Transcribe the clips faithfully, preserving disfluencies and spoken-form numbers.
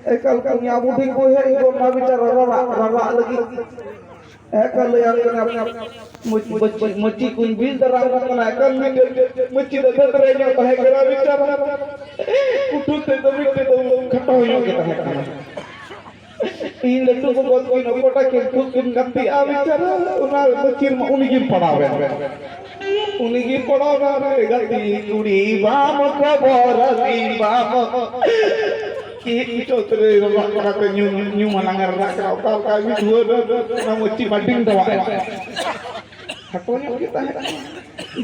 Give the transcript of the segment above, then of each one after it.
ᱮᱠᱟᱞ ᱠᱚ ᱧᱟᱢ ᱩᱰᱤ ᱠᱚ ᱦᱮᱡ ᱜᱚᱫ ᱱᱟ ᱵᱮᱪᱟᱨᱟ ᱨᱟᱨᱟᱜ, ᱨᱟᱨᱟᱜ ᱞᱟᱹᱜᱤᱫ᱾ ᱮᱠᱟᱞ ᱞᱟᱹᱭᱟᱢ ᱠᱟᱱᱟ, ᱢᱟᱹᱪᱤ, ᱢᱟᱹᱪᱤ, ᱢᱟᱹᱪᱤ ᱠᱚᱧ ᱵᱤᱞ ᱫᱟᱨᱟᱢ ᱠᱟᱜ ᱠᱟᱱᱟ, ᱮᱠᱟᱞ ᱢᱤᱫᱴᱮᱡ ᱢᱟᱹᱪᱤ ᱫᱚ ᱫᱷᱟᱹᱫᱽᱨᱟᱹ ᱧᱚᱜ ᱛᱟᱦᱮᱸ ᱠᱟᱱᱟ ᱵᱮᱪᱟᱨᱟ᱾ ᱩᱴᱷᱩ ᱛᱮᱫ ᱫᱚ ᱢᱤᱫᱴᱮᱡ ᱫᱚ ᱠᱷᱟᱴᱚ ᱧᱚᱜ ᱜᱮ ᱛᱟᱦᱮᱸ ᱠᱟᱱᱟ᱾ ᱤᱧ ᱞᱟᱹᱴᱩ ᱜᱚᱜᱚ ᱛᱟᱹᱠᱤᱱ ᱚᱠᱚᱭᱴᱟᱜ ᱠᱤᱱ ᱠᱷᱩᱵ ᱠᱤᱱ ᱜᱟᱛᱮᱜᱼᱟ ᱵᱮᱪᱟᱨᱟ, ᱚᱱᱟ ᱢᱟᱹᱪᱤ ᱨᱮᱢᱟ ᱩᱱᱤ ᱜᱮᱢ ᱯᱟᱲᱟᱣ ᱮᱱ᱾ ᱩᱱᱤ ᱜᱮ ᱯᱟᱲᱟᱣ ᱮᱱᱟ ᱨᱮ ᱜᱟᱛᱮ ᱠᱩᱲᱤ ᱵᱟᱢ ᱠᱷᱚᱵᱚᱨ ᱤᱧ ᱵᱟᱢ᱾ ᱪᱮᱫ ᱪᱚ ᱛᱨᱮ ᱨᱟᱜ ᱠᱟᱱᱟ ᱛᱚ ᱧᱩ, ᱧᱩ ᱢᱟᱞᱟᱝ ᱨᱟᱜ ᱠᱟᱱᱟ, ᱚᱠᱟ ᱚᱠᱟ ᱢᱤᱫ ᱫᱷᱩᱣᱟᱹ ᱨᱮ ᱚᱱᱟ ᱢᱟᱹᱪᱤ ᱢᱟ ᱰᱤᱝ ᱰᱟᱣᱟᱜ ᱮᱱ᱾ ᱠᱷᱟᱴᱚ ᱧᱚᱜ ᱜᱮ ᱛᱟᱦᱮᱸ ᱠᱟᱱᱟ᱾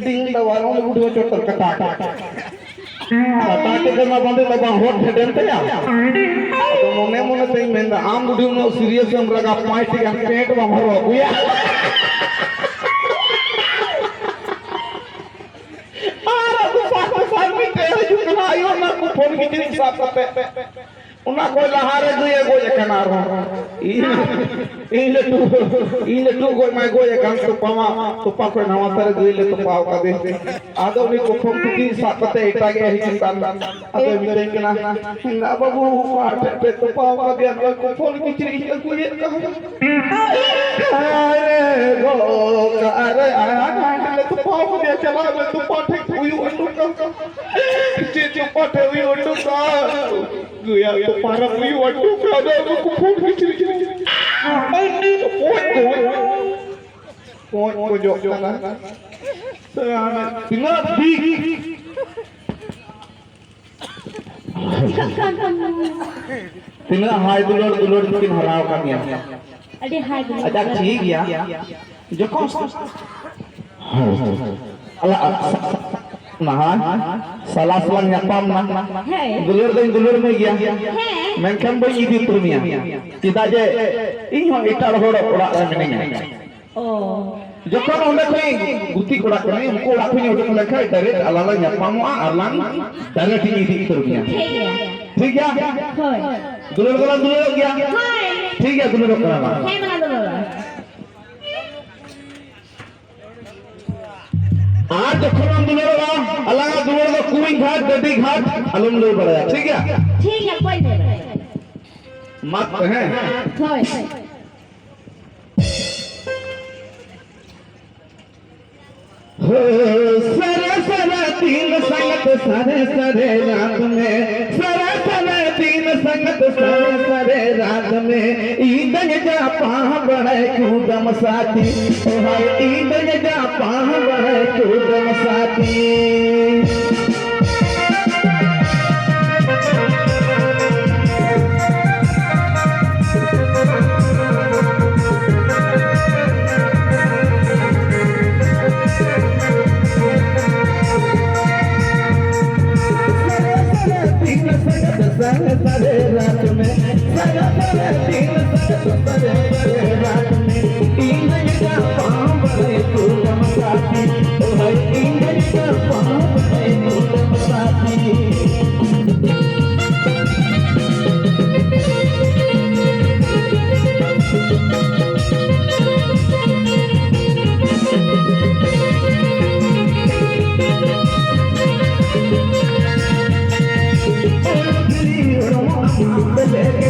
ᱰᱤᱝ ᱰᱟᱣᱟᱜ ᱩᱱᱤ ᱵᱩᱰᱷᱤ ᱦᱚᱸ ᱪᱚᱛᱚᱨ ᱠᱟᱴᱟ ᱠᱟᱴᱟ᱾ ᱠᱟᱴᱟ ᱠᱮᱫᱮ ᱢᱟ ᱵᱟᱸᱫᱮ ᱫᱚ ᱵᱟᱝ ᱦᱚᱲ ᱯᱷᱮᱰᱮᱱ ᱛᱟᱭᱟ᱾ ᱟᱫᱚ ᱢᱚᱱᱮ ᱢᱚᱱᱮ ᱛᱮᱧ ᱢᱮᱱᱫᱟ, ᱟᱢ ᱵᱩᱰᱷᱤ ᱩᱱᱟᱹᱜ ᱥᱤᱨᱤᱭᱟᱥ ᱮᱢ ᱨᱟᱜᱟ, ᱯᱟᱸᱪ ᱴᱤ ᱜᱟᱱ ᱯᱮᱱᱴ ᱵᱟᱢ ᱦᱚᱨᱚᱜ ᱟᱹᱜᱩᱭᱟ᱾ ᱟᱨ ᱟᱫᱚ ᱥᱟᱨ ᱠᱚ ᱥᱟᱨ ᱢᱤᱫᱴᱮᱡ ᱦᱤᱡᱩᱜ ᱠᱟᱱᱟ, ᱟᱭᱳ ᱚᱱᱟ ᱠᱚ ᱯᱷᱳᱱ ᱠᱤᱪᱨᱤᱡ ᱥᱟᱵ ᱠᱟᱛᱮ᱾ ᱚᱱᱟ ᱠᱷᱚᱡ ᱞᱟᱦᱟ ᱨᱮ ᱜᱟᱹᱭ ᱮ ᱜᱚᱡ ᱟᱠᱟᱱᱟ ᱟᱨᱦᱚᱸ᱾ ᱤᱧ, ᱤᱧ ᱞᱟᱹᱴᱩ, ᱤᱧ ᱞᱟᱹᱴᱩ ᱜᱚᱡ ᱢᱟᱭ ᱜᱚᱡ ᱟᱠᱟᱱ, ᱛᱚᱯᱟ ᱢᱟ, ᱛᱚᱯᱟ ᱠᱷᱚᱡ ᱱᱟᱣᱟ ᱛᱟᱨᱮ ᱜᱟᱹᱭ ᱞᱮ ᱛᱚᱯᱟᱣ ᱠᱟᱫᱮ᱾ ᱟᱫᱚ ᱩᱱᱤ ᱠᱚᱯᱷᱚᱱ ᱯᱩᱛᱷᱤ ᱥᱟᱵ ᱠᱟᱛᱮ ᱮᱴᱟᱜ ᱜᱮ ᱦᱤᱡᱩᱜ ᱠᱟᱱ᱾ ᱟᱫᱚᱭ ᱢᱤᱛᱟᱹᱧ ᱠᱟᱱᱟ, "ᱦᱮᱸᱫᱟ ᱵᱟᱹᱵᱩ, ᱚᱠᱟ ᱴᱷᱮᱡ ᱯᱮ ᱛᱚᱯᱟᱣ ᱠᱟᱫᱮᱭᱟ? ᱱᱚᱜᱼᱚᱭ ᱠᱚᱯᱷᱚᱱ ᱠᱤᱪᱨᱤᱡ ᱤᱧ ᱟᱹᱜᱩᱭᱮᱫ ᱠᱟᱱ᱾ ᱟᱨᱮ ᱜᱚ, ᱚᱠᱟᱨᱮ ᱟᱨ ᱞᱮ ᱛᱚᱯᱟᱣ ᱠᱟᱫᱮᱭᱟ? ᱪᱟᱞᱟᱜ ᱢᱮ, ᱛᱚᱯᱟ ᱴᱷᱮᱡ ᱩᱭᱩ ᱚᱰᱚᱠ ᱠᱟᱱ᱾ ᱪᱮᱫ ᱛᱚᱯᱟ ᱴᱷᱮᱡ ᱩᱭᱩ ᱚᱰᱚᱠ ᱠᱟᱱ?" ᱜᱟᱹᱭᱟᱜ ᱛᱚᱯᱟ ᱨᱮ ᱩᱭᱩ ᱚᱰᱚᱠ ᱠᱟᱱ᱾ ᱟᱫᱚ ᱩᱱᱠᱩ ᱠᱚᱯᱷᱚᱱ ᱠᱤᱪᱨᱤᱡ ᱠᱚᱡ ᱠᱚ, ᱠᱚᱡ ᱠᱚ ᱡᱚᱜ ᱠᱟᱱᱟ᱾ ᱛᱤᱱᱟᱹᱜ ᱫᱤᱠ ᱪᱤᱠᱟᱹᱜ ᱠᱟᱱ ᱛᱟᱢᱟ? ᱛᱤᱱᱟᱹᱜ ᱦᱟᱭ ᱫᱩᱞᱟᱹᱲ, ᱫᱩᱞᱟᱹᱲ ᱛᱮᱠᱤᱱ ᱦᱟᱨᱟ ᱟᱠᱟᱫ ᱢᱮᱭᱟ᱾ ᱟᱹᱰᱤ ᱦᱟᱭ ᱫᱩᱞᱟᱹᱲ᱾ ᱟᱪᱪᱷᱟ, ᱴᱷᱤᱠ ᱜᱮᱭᱟ᱾ ᱡᱚᱠᱷᱚᱱ ᱟᱞᱟ-, ᱱᱟᱦᱟᱜ ᱥᱟᱞᱟ ᱥᱟᱞᱟᱝ ᱧᱟᱯᱟᱢ ᱱᱟ᱾ ᱦᱮᱸ᱾ ᱫᱩᱞᱟᱹᱲ ᱫᱚᱧ ᱫᱩᱞᱟᱹᱲ ᱢᱮ ᱜᱮᱭᱟ᱾ ᱦᱮᱸ᱾ ᱢᱮᱱᱠᱷᱟᱱ ᱵᱟᱹᱧ ᱤᱫᱤ ᱩᱛᱟᱹᱨ ᱢᱮᱭᱟ᱾ ᱪᱮᱫᱟᱜ ᱡᱮ ᱤᱧ ᱦᱚᱸ ᱮᱴᱟᱜ ᱦᱚᱲ ᱚᱲᱟᱜ ᱨᱮ ᱢᱤᱱᱟᱹᱧᱟ᱾ ᱚ᱾ ᱡᱚᱠᱷᱚᱱ ᱚᱸᱰᱮ ᱠᱷᱚᱱ ᱜᱩᱛᱤ ᱠᱚᱲᱟ ᱠᱟᱹᱱᱟᱹᱧ, ᱩᱱᱠᱩ ᱚᱲᱟᱜ ᱠᱷᱚᱱ ᱤᱧ ᱩᱰᱩᱠ ᱞᱮᱱᱠᱷᱟᱱ direct ᱟᱞᱟᱝ ᱞᱟᱝ ᱧᱟᱯᱟᱢᱚᱜᱼᱟ ᱟᱨ ᱞᱟᱝ direct ᱤᱧ ᱤᱫᱤ ᱩᱛᱟᱹᱨ ᱢᱮᱭᱟ᱾ ᱴᱷᱤᱠ ᱜᱮᱭᱟ᱾ ᱴᱷᱤᱠ ᱜᱮᱭᱟ? ᱦᱳᱭ᱾ ᱫᱩᱞᱟᱹᱲ ᱫᱚᱞᱟᱝ ᱫᱩᱞᱟᱹᱲᱚᱜ ᱜᱮᱭᱟ? ᱦᱳᱭ᱾ ᱴᱷᱤᱠ ᱜᱮᱭᱟ, ᱫᱩᱞᱟᱹᱲᱚᱜ ᱠᱟᱱᱟ ᱞᱟᱝ᱾ ᱦᱮᱸ, ᱢᱟ ᱫᱩᱞᱟᱹᱲ᱾ ᱟᱨ ᱡᱚᱠᱷᱚᱱ ᱞᱟᱝ ᱫᱩᱞᱟᱹᱲᱚᱜᱼᱟ, ᱟᱞᱟᱝᱟᱜ ᱫᱩᱞᱟᱹᱲ ᱫᱚ ᱠᱩᱧ ᱜᱷᱟᱴ, ᱰᱟᱹᱰᱤ ᱜᱷᱟᱴ ᱟᱞᱚᱢ ᱞᱟᱹᱭ ᱵᱟᱲᱟᱭᱟ, ᱴᱷᱤᱠ ᱜᱮᱭᱟ? ᱴᱷᱤᱠ ᱜᱮᱭᱟ, ᱵᱟᱹᱧ ᱞᱟᱹᱭ ᱵᱟᱲᱟᱭᱟ᱾ ᱢᱟᱛ ᱦᱮᱸ᱾ ᱦᱳᱭ᱾ हो, सारा सारा दिन संगत सारे सारे रात में, सारा सारा दिन संगत सारे सारे रात में, ईदन जा पाह बड़े कूदम साथी, ओ हाय ईदन जा पाह बड़े कूदम साथी।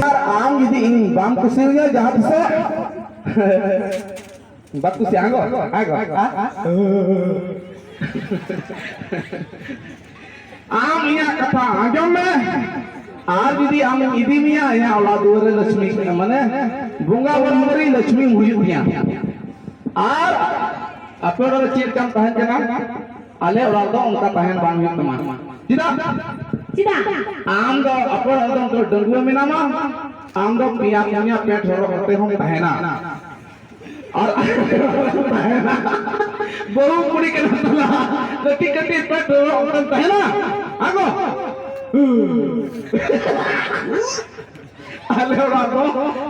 ᱟᱨ ᱟᱢ ᱡᱩᱫᱤ ᱤᱧ ᱵᱟᱢ ᱠᱩᱥᱤᱭᱟᱹᱧᱟ ᱡᱟᱦᱟᱸ ᱛᱤᱥᱚᱜ, ᱵᱟᱠᱚ ᱥᱮ ᱟᱸᱜᱚ, ᱟᱸᱜᱚ, ᱟ, ᱟ᱾ ᱟᱢ ᱤᱧᱟᱹᱜ ᱠᱟᱛᱷᱟ ᱟᱸᱡᱚᱢ ᱢᱮ, ᱟᱨ ᱡᱩᱫᱤ ᱟᱢ ᱤᱫᱤ ᱢᱮᱭᱟ ᱤᱧᱟᱹᱜ ᱚᱲᱟᱜ ᱫᱩᱣᱟᱹᱨ ᱨᱮ ᱞᱚᱠᱥᱢᱤ, ᱢᱟᱱᱮ ᱵᱚᱸᱜᱟ ᱵᱩᱨᱩ ᱨᱮ ᱞᱚᱠᱥᱢᱤ ᱦᱩᱭᱩᱜ ᱜᱮᱭᱟ᱾ ᱟᱨ ᱟᱯᱮ ᱚᱲᱟᱜ ᱨᱮ ᱪᱮᱫ ᱞᱮᱠᱟᱢ ᱛᱟᱦᱮᱱ ᱠᱟᱱᱟ, ᱟᱞᱮ ᱚᱲᱟᱜ ᱨᱮᱫᱚ ᱚᱱᱠᱟ ᱛᱟᱦᱮᱱ ᱵᱟᱝ ᱦᱩᱭᱩᱜ ᱛᱟᱢᱟ᱾ ᱪᱮᱫᱟᱜ? ᱪᱮᱫᱟᱜ? ᱟᱢ ᱫᱚ ᱟᱯᱮ ᱚᱲᱟᱜ ᱨᱮᱫᱚ ᱰᱟᱺᱜᱩᱣᱟᱹ ᱢᱮᱱᱟᱢᱟ, ᱟᱢ ᱫᱚ ᱯᱮᱭᱟ ᱯᱩᱱᱭᱟ ᱯᱮᱱᱴ ᱦᱚᱨᱚᱜ ᱠᱟᱛᱮ ᱦᱚᱸᱢ ᱛᱟᱦᱮᱱᱟ᱾ ᱟᱨ ᱵᱟᱹᱦᱩ ᱠᱩᱲᱤ ᱠᱟᱱᱟ ᱛᱟᱞᱟ, ᱠᱟᱹᱴᱤᱡ ᱠᱟᱹᱴᱤᱡ ᱯᱮ ᱰᱚᱵᱚᱜ ᱠᱟᱱ ᱛᱟᱦᱮᱱᱟ᱾ ᱟᱜᱚ, ᱟᱞᱮ ᱚᱲᱟᱜ ᱫᱚ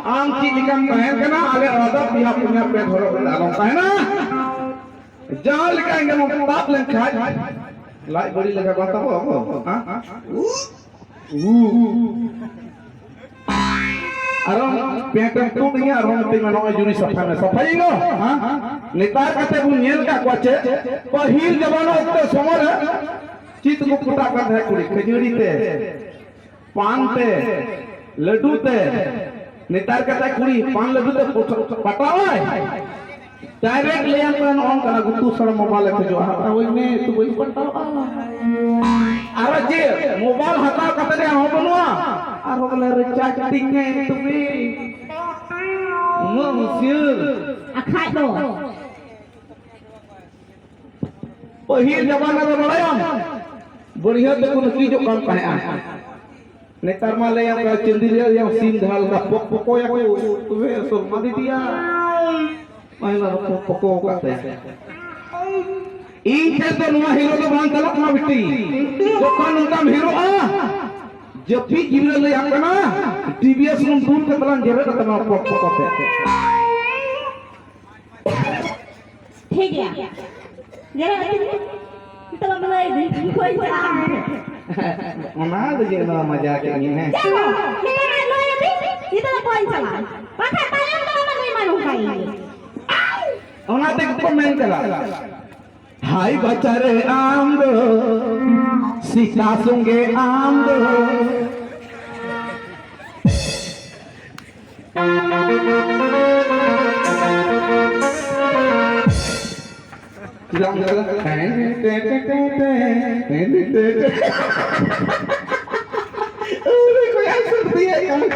ᱟᱢ ᱪᱮᱫ ᱞᱮᱠᱟᱢ ᱛᱟᱦᱮᱱ ᱠᱟᱱᱟ, ᱟᱞᱮ ᱚᱲᱟᱜ ᱫᱚ ᱯᱮᱭᱟ ᱯᱩᱱᱭᱟ ᱯᱮ ᱦᱚᱨᱚᱜ ᱠᱟᱛᱮ ᱟᱞᱚᱢ ᱛᱟᱦᱮᱱᱟ᱾ ᱡᱟᱦᱟᱸ ᱞᱮᱠᱟ ᱮᱸᱜᱮᱞ ᱛᱟᱵ ᱞᱮᱱᱠᱷᱟᱱ ᱞᱟᱡ ᱵᱟᱹᱲᱤᱡ ᱞᱮᱠᱟ ᱵᱟᱝ ᱛᱟᱵᱚᱜᱼᱟ ᱜᱚ? ᱦᱮᱸ? ᱟᱨᱚ ᱯᱮᱸᱴ ᱮᱢ ᱛᱩᱫ ᱤᱧᱟ, ᱟᱨᱦᱚᱸ ᱢᱤᱛᱟᱹᱧ ᱢᱮ, "ᱱᱚᱜᱼᱚᱭ ᱡᱩᱨᱤ ᱥᱟᱯᱷᱟᱭ ᱢᱮ, ᱥᱟᱯᱷᱟᱭᱟᱹᱧ ᱜᱚ, ᱦᱮᱸ?" ᱱᱮᱛᱟᱨ ᱠᱟᱛᱮ ᱵᱚᱱ ᱧᱮᱞ ᱠᱟᱜ ᱠᱚᱣᱟ ᱪᱮᱫ, ᱯᱟᱹᱦᱤᱞ ᱡᱟᱢᱟᱱᱟ ᱚᱠᱛᱚ ᱥᱚᱢᱚᱭ ᱨᱮ ᱪᱮᱫ ᱛᱮᱠᱚ ᱯᱚᱴᱟᱜ ᱠᱟᱱ ᱛᱟᱦᱮᱸᱫ ᱠᱩᱲᱤ? ᱠᱷᱟᱹᱡᱟᱹᱲᱤ ᱛᱮ, ᱯᱟᱱ ᱛᱮ, ᱞᱟᱹᱰᱩ ᱛᱮ, ᱱᱮᱛᱟᱨ ᱠᱟᱛᱮ ᱠᱩᱲᱤ ᱯᱟᱱ ᱞᱟᱹᱰᱩ ᱛᱮ ᱯᱚᱴ-, ᱯᱟᱴᱟᱣᱟᱭ᱾ ᱰᱟᱭᱨᱮᱠᱴ ᱞᱟᱹᱭᱟᱢ ᱠᱟᱱᱟ, ᱱᱚᱜᱼᱚ ᱱᱚᱝᱠᱟᱱᱟᱜ ᱜᱩᱛᱩ ᱥᱟᱲ ᱢᱳᱵᱟᱭᱤᱞ ᱮ ᱠᱷᱚᱡᱚᱜᱼᱟ, ᱦᱟᱛᱟᱣᱟᱹᱧ ᱢᱮ, ᱛᱚᱵᱮᱧ ᱯᱟᱴᱟᱣᱟ᱾ ᱟᱨᱚ ᱪᱮᱫ, ᱢᱳᱵᱟᱭᱤᱞ ᱦᱟᱛᱟᱣ ᱠᱟᱛᱮ ᱨᱮᱭᱟᱜ ᱦᱚᱸ ᱵᱟᱹᱱᱩᱜᱼᱟ, ᱟᱨᱦᱚᱸ ᱵᱚᱞᱮ ᱨᱤᱪᱟᱨᱡᱽ ᱛᱤᱧ ᱢᱮ ᱛᱚᱵᱮ᱾ ᱩᱱᱟᱹᱜ ᱦᱩᱥᱤᱭᱟᱹᱨ᱾ ᱟᱠᱷᱟᱡ ᱫᱚ᱾ ᱯᱟᱹᱦᱤᱞ ᱡᱟᱢᱟᱱᱟ ᱨᱮ ᱵᱟᱲᱟᱭᱟᱢ, ᱵᱟᱹᱲᱦᱤᱭᱟᱹ ᱛᱮᱠᱚ ᱱᱟᱹᱠᱤᱡᱚᱜ ᱠᱟᱱ ᱛᱟᱦᱮᱸᱜᱼᱟ᱾ ᱱᱮᱛᱟᱨ ᱢᱟ ᱞᱟᱹᱭᱟᱢ ᱠᱟᱱᱟ, ᱪᱟᱹᱱᱫᱤ ᱨᱮᱭᱟᱜ ᱥᱤᱢ ᱡᱟᱦᱟᱸ ᱞᱮᱠᱟ ᱯᱚᱠ ᱯᱚᱠᱚᱭᱟᱠᱚ, ᱛᱚᱵᱮ ᱥᱚᱨᱢᱟ ᱫᱤᱫᱤᱭᱟ᱾ ᱯᱟᱹᱦᱤᱞ ᱫᱚ ᱯᱚᱠ ᱯᱚᱠᱚ ᱠᱟᱜ ᱛᱟᱭᱟ᱾ ᱤᱧ ᱴᱷᱮᱱ ᱫᱚ ᱱᱚᱣᱟ ᱦᱤᱨᱳ ᱫᱚ ᱵᱟᱝ ᱪᱟᱞᱟᱜ ᱠᱟᱱᱟ ᱵᱤᱴᱤ᱾ ᱡᱚᱠᱷᱚᱱ ᱱᱚᱝᱠᱟᱢ ᱦᱤᱨᱳᱜᱼᱟ, ᱡᱟᱹᱯᱤᱫ ᱜᱤᱫᱽᱨᱟᱹ ᱞᱟᱹᱭᱟᱢ ᱠᱟᱱᱟ, ᱴᱤ ᱵᱷᱤ ᱮᱥ ᱨᱩᱢ ᱫᱩᱞ ᱠᱟᱛᱮ ᱞᱟᱝ ᱡᱮᱨᱮᱫ ᱠᱟᱛᱟᱢᱟ ᱯᱚᱠ ᱯᱚᱠᱚ ᱛᱮ᱾ ᱴᱷᱤᱠ ᱜᱮᱭᱟ᱾ ᱡᱮᱨᱮᱫ ᱟᱹᱛᱤᱧ ᱢᱮ᱾ ᱱᱤᱛᱚᱜ ᱵᱟᱢ ᱞᱟᱹᱭ ᱫᱤᱧ, ᱵᱟᱹᱧ ᱪᱟᱞᱟᱜᱼᱟ ᱟᱢ ᱴᱷᱮᱱ᱾ ᱚᱱᱟ ᱫᱚ ᱪᱮᱫ ᱱᱚᱣᱟ ᱢᱟᱡᱟᱠ ᱮᱫ ᱢᱮᱭᱟ, ᱦᱮᱸ? ᱪᱟᱞᱟᱜ ᱢᱮ᱾ ᱱᱤᱛᱚᱜ ᱞᱟᱹᱭ ᱟᱹᱫᱤᱧ, ᱱᱤᱛᱚᱜ ᱫᱚ ᱵᱟᱹᱧ ᱪᱟᱞᱟᱜᱼᱟ᱾ ᱵᱟᱠᱷᱟᱡ ᱛᱟᱭᱚᱢ ᱫᱟᱨᱟᱢ ᱫᱚ ᱱᱩᱭ ᱢᱟ ᱱᱚᱝᱠᱟᱭ ᱜᱮ᱾ ᱚᱱᱟ ᱛᱮᱜᱮ ᱠᱚ ᱢᱮᱱ ᱠᱟᱫᱟ, ᱦᱟᱭ ᱵᱟᱪᱷᱟ ᱨᱮ ᱟᱢ ᱫᱚ, ᱥᱮᱛᱟ ᱥᱚᱸᱜᱮ ᱟᱢ ᱫᱚ᱾ ᱪᱮᱫᱟᱜ ᱚᱱᱠᱟ ᱫᱚ? ᱟᱹᱣᱨᱤ ᱠᱚ ᱟᱥᱩᱨ ᱛᱤᱭᱟᱹᱜ ᱠᱟᱱᱟ᱾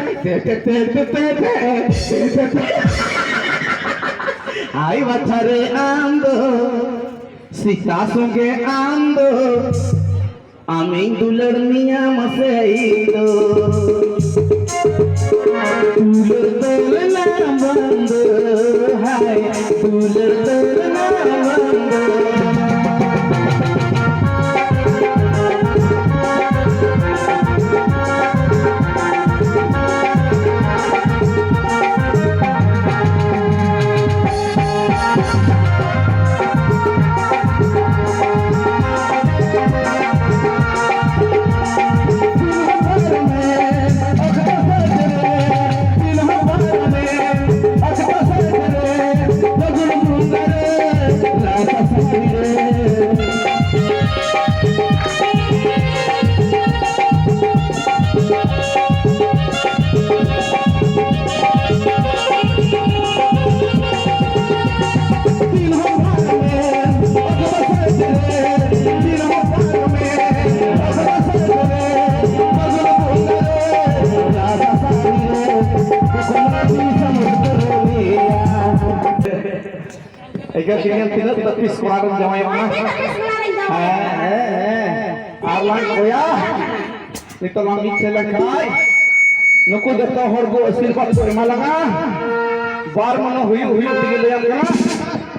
ᱟᱭ ᱵᱟᱪᱷᱟ ᱨᱮ ᱟᱢ ᱫᱚ, ᱥᱮᱛᱟ ᱥᱚᱸᱜᱮ ᱟᱢ ᱫᱚ, ᱟᱢᱤᱧ ᱫᱩᱞᱟᱹᱲ ᱢᱮᱭᱟ ᱢᱟᱥᱮ ᱤᱧ ᱫᱚ᱾ ᱫᱩᱞᱟᱹᱲ ᱫᱚ ᱞᱮᱞᱟ ᱵᱟᱝ ᱫᱚ, ᱦᱟᱭ, ᱫᱩᱞᱟᱹᱲ ᱫᱚ ᱞᱮᱞᱟ ᱵᱟᱝ ᱫᱚ᱾ ᱴᱷᱤᱠᱟᱹ ᱠᱮᱫᱟᱢ ᱛᱤᱱᱟᱹᱜ ᱛᱟᱹᱯᱤᱥ ᱠᱚᱲᱟ ᱨᱮᱢ ᱡᱟᱶᱟᱭᱚᱜ ᱠᱟᱱᱟ᱾ ᱦᱮᱸ, ᱦᱮᱸ, ᱦᱮᱸ᱾ ᱟᱨ ᱞᱟᱝ ᱠᱚᱭᱟ, ᱱᱤᱛᱚᱜ ᱞᱟᱝ ᱢᱤᱫ ᱴᱷᱮᱱ ᱞᱮᱱᱠᱷᱟᱱ, ᱱᱩᱠᱩ ᱡᱚᱛᱚ ᱦᱚᱲ ᱠᱚ ᱟᱥᱤᱨᱵᱟᱫᱽ ᱠᱚ ᱮᱢᱟ ᱞᱟᱝᱟ᱾ ᱵᱟᱨ ᱢᱟᱱᱚ ᱦᱩᱭᱩᱜ ᱦᱩᱭᱩᱜ ᱛᱮᱜᱮ ᱞᱟᱹᱭᱟᱢ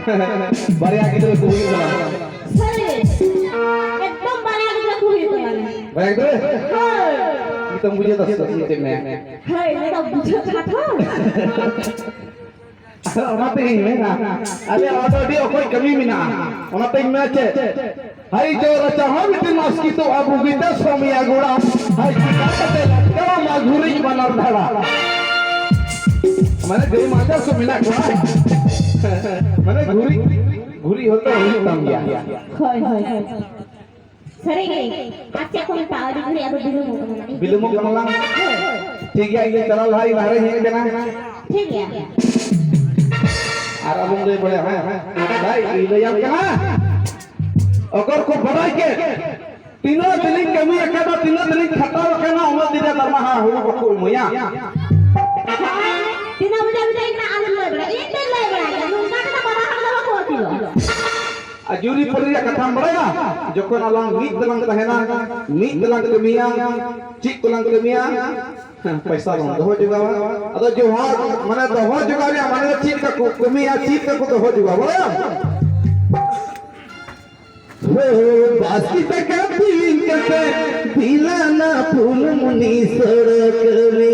ᱠᱟᱱᱟ, ᱵᱟᱨᱭᱟ ᱜᱤᱫᱽᱨᱟᱹ ᱠᱚ ᱦᱩᱭᱩᱜ ᱠᱟᱱᱟ᱾ ᱥᱟᱹᱨᱤ, ᱮᱠᱫᱚᱢ ᱵᱟᱨᱭᱟ ᱜᱤᱫᱽᱨᱟᱹ ᱠᱚ ᱦᱩᱭᱩᱜ ᱠᱟᱱᱟ᱾ ᱵᱟᱨᱭᱟ ᱜᱤᱫᱽᱨᱟᱹ? ᱦᱳᱭ᱾ ᱱᱤᱛᱚᱜ ᱵᱩᱡᱷᱟᱹᱣ ᱫᱟ ᱥᱮ ᱪᱮᱫ ᱢᱮ? ᱦᱳᱭ, ᱱᱤᱛᱚᱜ ᱵᱩᱡᱷᱟᱹᱜ ᱠᱟᱱᱟ ᱛᱚ᱾ ᱚᱱᱟᱛᱮ ᱤᱧ ᱢᱮᱱᱟ, ᱟᱞᱮ ᱚᱲᱟᱜ ᱫᱚ ᱟᱹᱰᱤ ᱚᱠᱚᱡ ᱠᱟᱹᱢᱤ ᱢᱮᱱᱟᱜᱼᱟ᱾ ᱚᱱᱟᱛᱮᱧ ᱢᱮᱱᱟ ᱪᱮᱫ? ᱦᱟᱭ ᱡᱚ ᱨᱟᱪᱟ ᱦᱚᱸ ᱢᱤᱫᱴᱮᱱ ᱟᱥᱠᱤᱛᱚᱜᱼᱟ, ᱵᱩᱜᱤᱛᱮ ᱥᱚᱢᱭᱟ ᱜᱚᱲᱟ᱾ ᱦᱟᱭ ᱪᱤᱠᱟ ᱠᱟᱛᱮ ᱞᱟᱴᱠᱟᱣ ᱢᱟ ᱜᱷᱩᱨᱤᱡ ᱵᱟᱱᱟᱨ ᱫᱷᱟᱲᱟ᱾ ᱢᱟᱱᱮ ᱜᱟᱹᱭ ᱢᱟᱸᱡᱟ ᱥᱚ ᱢᱮᱱᱟᱜ ᱠᱚᱣᱟ᱾ ᱢᱟᱱᱮ ᱜᱷᱩᱨᱤᱡ, ᱜᱷᱩᱨᱤᱡ ᱦᱚᱸᱛᱚ ᱦᱩᱭᱩᱜ ᱛᱟᱢ ᱜᱮᱭᱟ᱾ ᱦᱳᱭ, ᱦᱳᱭ, ᱦᱳᱭ᱾ ᱥᱟᱹᱨᱤ ᱜᱮ᱾ ᱟᱨ ᱪᱮᱫ ᱠᱚ ᱢᱮᱛᱟᱜᱼᱟ? ᱟᱹᱰᱤ ᱜᱷᱟᱹᱲᱤᱡ ᱟᱫᱚ ᱵᱤᱞᱚᱢᱚᱜ ᱠᱟᱱᱟ᱾ ᱵᱤᱞᱚᱢᱚᱜ ᱠᱟᱱᱟ ᱞᱟᱝ᱾ ᱴᱷᱤᱠ ᱜᱮᱭᱟ, ᱤᱧ ᱪᱟᱞᱟᱣ ᱞᱟᱦᱟ, ᱤᱧ ᱞᱟᱦᱟ ᱨᱮᱧ ᱦᱮᱡ ᱠᱟᱱᱟ᱾ ᱴᱷᱤᱠ ᱜᱮᱭᱟ᱾ ᱟᱨ ᱟᱵᱚᱢ ᱞᱟᱹᱭ ᱵᱟᱲᱟᱭᱟ, ᱦᱮᱸ? ᱵᱷᱟᱭ, ᱤᱧ ᱞᱟᱹᱭᱟᱢ ᱠᱟᱱᱟ᱾ ᱚᱠᱚᱭ ᱠᱚ ᱵᱟᱲᱟᱭ ᱠᱮᱫ, ᱛᱤᱱᱟᱹᱜ ᱫᱤᱱᱤᱧ ᱠᱟᱹᱢᱤ ᱟᱠᱟᱫᱟ, ᱛᱤᱱᱟᱹᱜ ᱫᱤᱱᱤᱧ ᱠᱷᱟᱴᱟᱣ ᱟᱠᱟᱱᱟ, ᱩᱱᱟᱹᱜ ᱫᱤᱱ ᱨᱮ ᱫᱟᱨᱢᱟ ᱦᱩᱲᱩ ᱵᱟᱠᱚ ᱤᱢᱟᱹᱧᱟ᱾ ᱛᱤᱱᱟᱹᱜ ᱵᱟᱡᱮ ᱵᱟᱡᱮ ᱤᱧ ᱟᱞᱚᱢ ᱞᱟᱹᱭ ᱵᱟᱲᱟᱭᱟ, ᱤᱧ ᱫᱚᱧ ᱞᱟᱹᱭ ᱵᱟᱲᱟᱭᱟ, ᱱᱚᱝᱠᱟ ᱛᱮᱫᱚ ᱵᱟᱵᱟ ᱦᱚᱲ ᱫᱚ ᱵᱟᱠᱚ ᱟᱹᱛᱤᱧᱟ᱾ ᱟᱨ ᱡᱩᱨᱤ ᱯᱟᱹᱨᱤ ᱨᱮᱭᱟᱜ ᱠᱟᱛᱷᱟᱢ ᱵᱟᱲᱟᱭᱟ? ᱡᱚᱠᱷᱚᱱ ᱟᱞᱟᱝ ᱢᱤᱫ ᱛᱮᱞᱟᱝ ᱛᱟᱦᱮᱱᱟ, ᱢᱤᱫ ᱛᱮᱞᱟᱝ ᱠᱟᱹᱢᱤᱭᱟ, ᱪᱮᱫ ᱠᱚᱞᱟᱝ ᱠᱟᱹᱢᱤᱭᱟ? ᱦᱮᱸ, ᱯᱚᱭᱥᱟ ᱵᱚᱱ ᱫᱚᱦᱚ ᱡᱚᱜᱟᱣᱟ᱾ ᱟᱫᱚ ᱡᱚᱦᱟᱨ, ᱢᱟᱱᱮ ᱫᱚᱦᱚ ᱡᱚᱜᱟᱣ ᱨᱮᱭᱟᱜ ᱢᱟᱱᱮ ᱫᱚ ᱪᱮᱫ ᱞᱮᱠᱟ ᱠᱚ ᱠᱟᱹᱢᱤᱭᱟ, ᱪᱮᱫ ᱞᱮᱠᱟ ᱠᱚ ᱫᱚᱦᱚ ᱡᱚᱜᱟᱣ, ᱵᱟᱲᱟᱭᱟᱢ? ᱦᱳ, ᱵᱟᱥᱠᱮ ᱫᱟᱠᱟ ᱛᱤᱧ ᱠᱟᱛᱮ, ᱵᱤᱞᱟᱱᱟ ᱯᱷᱩᱞᱢᱩᱱᱤ ᱥᱚᱲᱚᱠ ᱨᱮ᱾